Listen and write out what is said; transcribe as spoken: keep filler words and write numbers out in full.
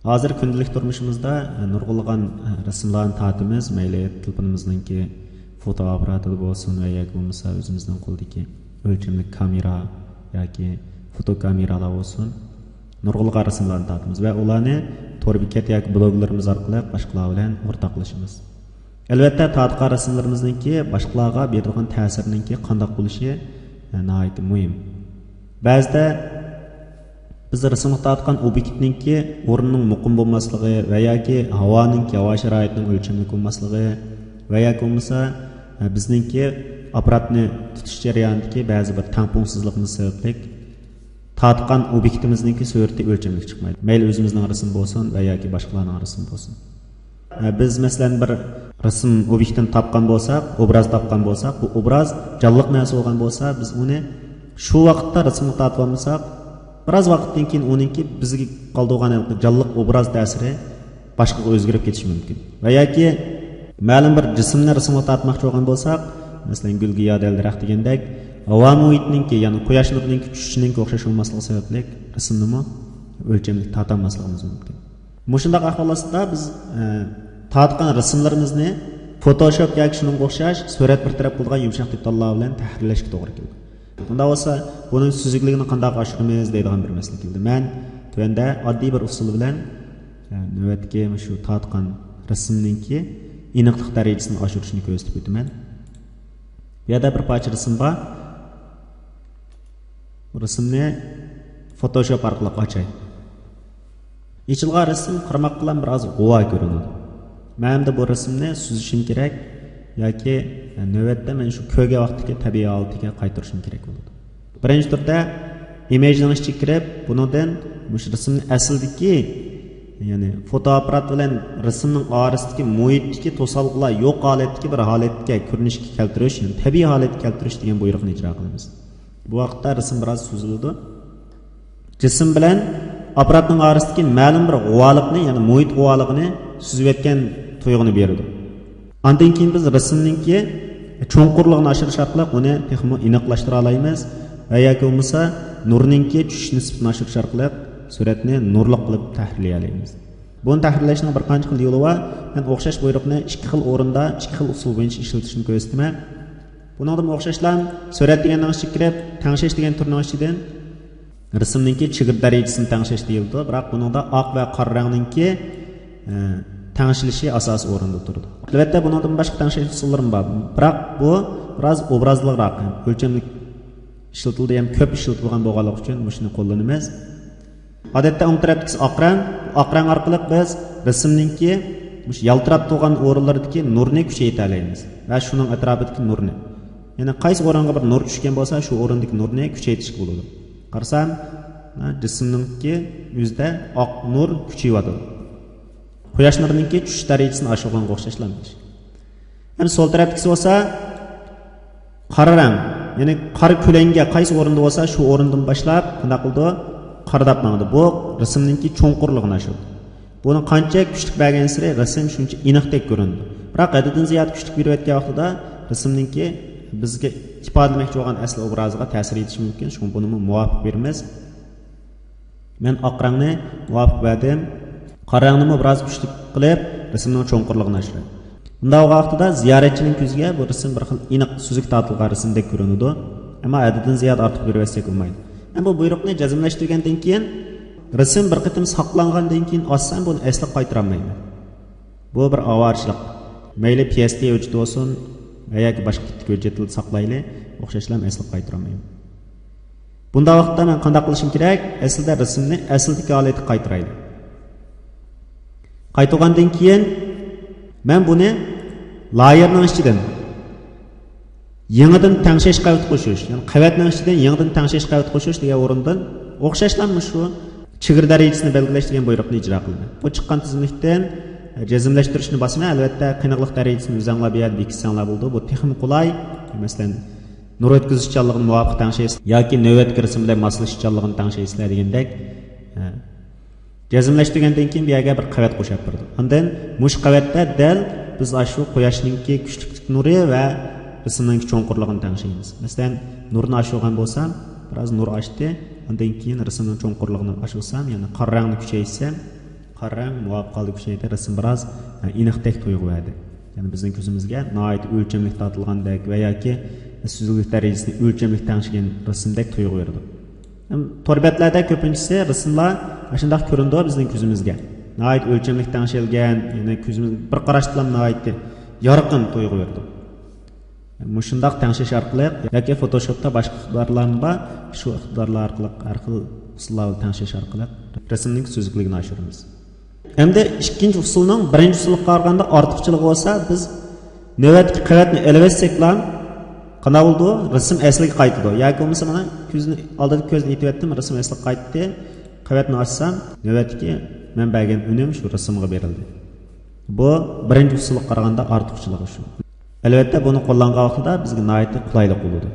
ھازىر كۈندىلىك تۇرمۇشىمىزدا نۇرغۇنلىغان رەسىملەرنى تارتىمىز. مەيلى تېلېفونىمىزنىڭكى فوتو ئاپپاراتىدا بولسۇن ۋە ياكى بولمىسا ئۆزىمىزنىڭ قولىدىكى ئۆلچەملىك كامېرا ياكى فوتو كامېرالار بولسۇن، نۇرغۇنلىغان رەسىملەرنى تارتىمىز ۋە ئۇلارنى تور بېكەت ياكى بلوگلىرىمىز ئارقىلىق باشقىلار بىلەن ئورتاقلىشىمىز. ئەلۋەتتە، تارتقان رەسىملىرىمىزنىڭكى باشقىلارغا بېرىدىغان تەسىرىنىڭكى قانداق بولۇشى، ئە، ناھايىتى مۇھىم. بەزىدە بىز رەسىمگە تارتقان ئوبيېكتنىڭكى ئورنىنىڭ مۇقىم بولماسلىقى ۋە ياكى ھاۋانىڭكى، ھاۋا شارائىتىنىڭ ئۆلچەملىك بولماسلىقى ۋە ياكى بولمىسا، ئە، بىزنىڭكى ئاپپاراتنى تۇتۇش جەريانىدىكى بەزى بىر تەڭپۇڭسىزلىقىمىز سەۋەبلىك تارتقان ئوبيېكتىمىزنىڭكى سۈرىتى ئۆلچەملىك چىقمايدۇ. مەيلى ئۆزىمىزنىڭ رەسىمى بولسۇن ۋە ياكى باشقىلارنىڭ رەسىمى بولسۇن. ئە، بىز مەسىلەن بىر رەسىم ئوبيېكتىنى تاپقان بولساق، ئوبراز تاپقان بولساق، بۇ ئوبراز جانلىق نەرسە بولغان بولسا، بىز ئۇنى شۇ ۋاقىتتا رەسىمگە تارتىۋالمىساق، بىراز ۋاقىتتىن كېيىن ئۇنىڭكى بىزگە قالدۇرغان جانلىق ئوبراز تەسىرى باشقىغا ئۆزگىرىپ كېتىشى مۇمكىن. ۋە ياكى مەلۇم بىر جىسىمنى رەسىمگە تارتماقچى بولغان بولساق، مەسىلەن، گۈلگە يا دەل دەرەخ دېگەندەك، ھاۋا مۇھىتىنىڭكى، يەنى قۇياش نۇرىنىڭكى چۈشۈشىنىڭكى ئوخشاش بولماسلىقى سەۋەبلىك رەسىمنىمۇ ئۆلچەملىك تارتالماسلىقىمىز مۇمكىن. مۇشۇنداق ئەھۋال ئاستىدا بىز، ئە، تارتقان رەسىملىرىمىزنى فوتوشوپ ياكى شۇنىڭغا ئوخشاش سۈرەت بىر تەرەپ قىلىدىغان يۇمشاق دېتاللار بىلەن تەھرىرلەشكە توغرا كېلىدۇ. بۇنداق بولسا، بۇنىڭ سۈزۈكلۈكىنى قانداق ئاشۇرىمىز دەيدىغان بىر مەسىلە كېلىدۇ. مەن تۆۋەندە ئاددىي بىر ئۇسۇل بىلەن، ئە، نۆۋەتتىكى مۇشۇ تارتقان رەسىمنىڭكى ئېنىقلىق دەرىجىسىنى ئاشۇرۇشنى كۆرسىتىپ ئۆتىمەن. بۇ يەردە بىر پارچە رەسىم بار. بۇ رەسىمنى فوتوشوپ ئارقىلىق ئاچاي. ئېچىلغان رەسىم قارىماققىلا بىر ئاز غۇۋا كۆرۈنىدۇ. مەن ئەمدى بۇ رەسىمنى سۈزۈشۈم كېرەك ياكى نۆۋەتتە مەن شۇ كۆرگەن ۋاقىتتىكى تەبىئىي ھالىتىگە قايتۇرۇشۇم كېرەك بولىدۇ. بىرىنچى تۈردە ئىمېجنىڭ ئىچىگە كىرىپ، بۇنىڭدىن مۇشۇ رەسىمنى ئەسلىدىكى، يەنى فوتوئاپپارات بىلەن رەسىمنىڭ ئارىسىدىكى مۇھىتتىكى توسالغۇلار يوق ھالەتتىكى بىر ھالەتكە، كۆرۈنۈشكە كەلتۈرۈش، يەنى تەبىئىي ھالەتكە كەلتۈرۈش دېگەن بۇيرۇقنى ئىجرا قىلىمىز. بۇ ۋاقىتتا رەسىم بىراز سۈزۈلىدۇ. جىسىم بىلەن ئاپپاراتنىڭ ئارىسىدىكى مەلۇم بىر غۇۋالىقنى، يەنى مۇھىت غۇۋالىقىنى سۈزۈۋەتكەن تۇيغۇنى بېرىدۇ. ئاندىن كېيىن بىز رەسىمنىڭكى چوڭقۇرلۇقىنى ئاشۇرۇش ئارقىلىق ئۇنى تېخىمۇ ئېنىقلاشتۇرالايمىز ۋە ياكى بولمىسا نۇرنىڭكى چۈشۈش نىسبىتىنى ئاشۇرۇش ئارقىلىق سۈرەتنى نۇرلۇق قىلىپ تەھرىرلىيەلەيمىز. بۇنى تەھرىرلەشنىڭ بىر قانچە خىل يولى بار. مەن ئوخشاش بۇيرۇقنى ئىككى خىل ئورۇندا، ئىككى خىل ئۇسۇل بويىچە ئىشلىتىشنى كۆرسىتىمەن. بۇنىڭدىمۇ ئوخشاشلا سۈرەت دېگەننىڭ ئىچىگە كىرىپ، تەڭشەش دېگەن تۈرنىڭ ئىچىدىن رەسىمنىڭكى چېگرا دەرىجىسىنى تەڭشەش دېيىلىدۇ. بىراق بۇنىڭدا ئاق ۋە قارا رەڭنىڭكى، ئە، تەڭشىلىشى ئاساسىي ئورۇندا تۇرىدۇ. ئەلۋەتتە، بۇنىڭدىن باشقا تەڭشەش ئۇسۇللىرىمۇ بار. بىراق بۇ بىراز ئوبرازلىقراق، ئۆلچەملىك ئىشلىتىلىدۇ، يەنى كۆپ ئىشلىتىلىدىغان بولغانلىقى ئۈچۈن مۇشۇنى قوللىنىمىز. ئادەتتە ئوڭ تەرەپتىكىسى ئاق رەڭ. ئاق رەڭ ئارقىلىق بىز رەسىمنىڭكى مۇشۇ يالتىراپ تۇرغان ئورۇنلىرىدىكى نۇرنى كۈچەيتەلەيمىز ۋە شۇنىڭ ئەتراپىدىكى نۇرنى. يەنى قايسى ئورۇنغا بىر نۇر چۈشكەن بولسا، شۇ ئورۇندىكى نۇرنى كۈچەيتىشكە بولىدۇ. قارىسام، ھە، جىسىمنىڭكى ئۆزىدە ئاق نۇر كۈچىيىۋاتىدۇ. قۇياش نۇرىنىڭكى چۈشۈش دەرىجىسىنى ئاشۇرغانغا ئوخشاشلا. ھەم سول تەرەپتىكىسى بولسا قارا رەڭ، يەنى قارا كۆلەڭگە قايسى ئورۇندا بولسا، شۇ ئورۇندىن باشلاپ قانداق قىلىدۇ؟ قارىداپ ماڭىدۇ. بۇ رەسىمنىڭكى چوڭقۇرلۇقىنى ئاشۇرىدۇ. بۇنى قانچە كۈچلۈك بەرگەنسېرى رەسىم شۇنچە ئېنىقتەك كۆرۈنىدۇ. بىراق ھەددىدىن زىيادە كۈچلۈك بېرىۋەتكەن ۋاقتىدا رەسىمنىڭكى بىزگە ئىپادىلىمەكچى بولغان ئەسلى ئوبرازىغا تەسىر يېتىشى مۇمكىن. شۇڭا بۇنىمۇ مۇۋاپىق بېرىمىز. مەن ئاق رەڭنى مۇۋاپىق بەردىم. قارا رەڭنىمۇ بىراز كۈچلۈك قىلىپ، رەسىمنىڭ چوڭقۇرلۇقىنى ئاشۇراي. بۇنداق بولغان ۋاقتىدا زىيارەتچىنىڭ كۆزىگە بۇ رەسىم بىر خىل ئېنىق سۈزۈك تارتىلغان رەسىمدەك كۆرۈنىدۇ. ئەمما ھەددىدىن زىيادە ئارتۇق بېرىۋەتسەك بولمايدۇ. ھەم بۇ بۇيرۇقنى جەزملەشتۈرگەندىن كېيىن، رەسىم بىر قېتىم ساقلانغاندىن كېيىن ئاچسام، بۇنى ئەسلىگە قايتۇرالمايمەن. بۇ بىر ئاۋارىچىلىك. مەيلى پى ئېس دى ھۆججىتى بولسۇن ۋە ياكى باشقا تىپتىكى ھۆججەتلەردە ساقلايلى، ئوخشاشلا ئەسلىگە قايتۇرالمايمەن. بۇنداق ۋاقىتتا مەن قانداق قىلىشىم كېرەك؟ ئەسلىدە رەسىمنى ئەسلىدىكى ھالەتكە قايتۇرايلى. قايتۇرغاندىن كېيىن مەن بۇنى لايېرنىڭ ئىچىدىن يېڭىدىن تەڭشەش قەۋىتى قوشۇش، يەنى قەۋەتنىڭ ئىچىدىن يېڭىدىن تەڭشەش قەۋىتى قوشۇش دېگەن ئورۇندىن ئوخشاشلا مۇشۇ چېگرا دەرىجىسىنى بەلگىلەش دېگەن بۇيرۇقنى ئىجرا قىلىمەن. بۇ چىققان تىزىملىكتىن جەزملەشتۈرۈشنى باسىمەن. ئەلۋەتتە، قېنىقلىق دەرىجىسىنى ئۆزەڭلار بۇ يەردە بېكىتسەڭلار بولىدۇ. بۇ تېخىمۇ قولاي. مەسىلەن، نۇر ئۆتكۈزۈشچانلىقىنى مۇۋاپىق تەڭشەيسىلەر ياكى نۆۋەتتىكى رەسىم بىلەن ماسلىشىشچانلىقىنى تەڭشەيسىلەر دېگەندەك. ھە. جەزملەشتۈرگەندىن كېيىن بۇ يەرگە بىر قەۋەت قوشۇپ بېرىدۇ. ئاندىن مۇشۇ قەۋەتتە دەل بىز ئاشۇ قۇياشنىڭكى كۈچلۈك نۇرى ۋە رەسىمنىڭكى چوڭقۇرلۇقىنى تەڭشەيمىز. مەسىلەن، نۇرنى ئاشۇرغان بولسام، بىراز نۇر ئاشتى. ئاندىن كېيىن رەسىمنىڭ چوڭقۇرلۇقىنى ئاشۇرسام، يەنى قارا رەڭنى كۈچەيتسەم، قارا رەڭ مۇۋاپىق ھالدا كۈچەيدى، رەسىم بىراز ئېنىقتەك تۇيغۇ بەردى. يەنى بىزنىڭ كۆزىمىزگە ناھايىتى ئۆلچەملىك تارتىلغاندەك ۋە ياكى سۈزۈكلۈك دەرىجىسىنى ئۆلچەملىك تەڭشىگەن رەسىمدەك تۇيغۇ بېرىدۇ. ھەم تور بەتلەردە كۆپىنچىسى رەسىملەر ئاشۇنداق كۆرۈنىدۇ بىزنىڭ كۆزىمىزگە. ناھايىتى ئۆلچەملىك تەڭشەلگەن، يەنى كۆزىمىز بىر قاراشتىلا ناھايىتى يارقىن تۇيغۇ بېرىدۇ. مۇشۇنداق تەڭشەش ئارقىلىق ياكى فوتوشوپتا باشقا ئىقتىدارلارمۇ بار، شۇ ئىقتىدارلار ئارقىلىق ھەر خىل ئۇسۇللار بىلەن تەڭشەش ئارقىلىق رەسىمنىڭ سۈزۈكلۈكىنى ئاشۇرىمىز. ھەمدە ئىككىنچى ئۇسۇلنىڭ بىرىنچى ئۇسۇلغا قارىغاندا ئارتۇقچىلىقى بولسا، بىز نۆۋەتتىكى قەۋەتنى ئېلىۋەتسەكلا قانداق بولىدۇ؟ رەسىم ئەسلىگە قايتىدۇ. ياكى بولمىسا مانا كۆزنى ئالدىدىكى كۆزنى ئېتىۋەتتىم، رەسىم ئەسلىگە قايتتى. قەۋەتنى ئاچسام نۆۋەتتىكى مەن بەرگەن ئۈنۈم شۇ رەسىمغا بېرىلدى. بۇ بىرىنچى ئۇسۇلغا قارىغاندا ئارتۇقچىلىقى شۇ. ئەلۋەتتە بۇنى قوللانغان ۋاقتىدا بىزگە ناھايىتى قولايلىق بولىدۇ.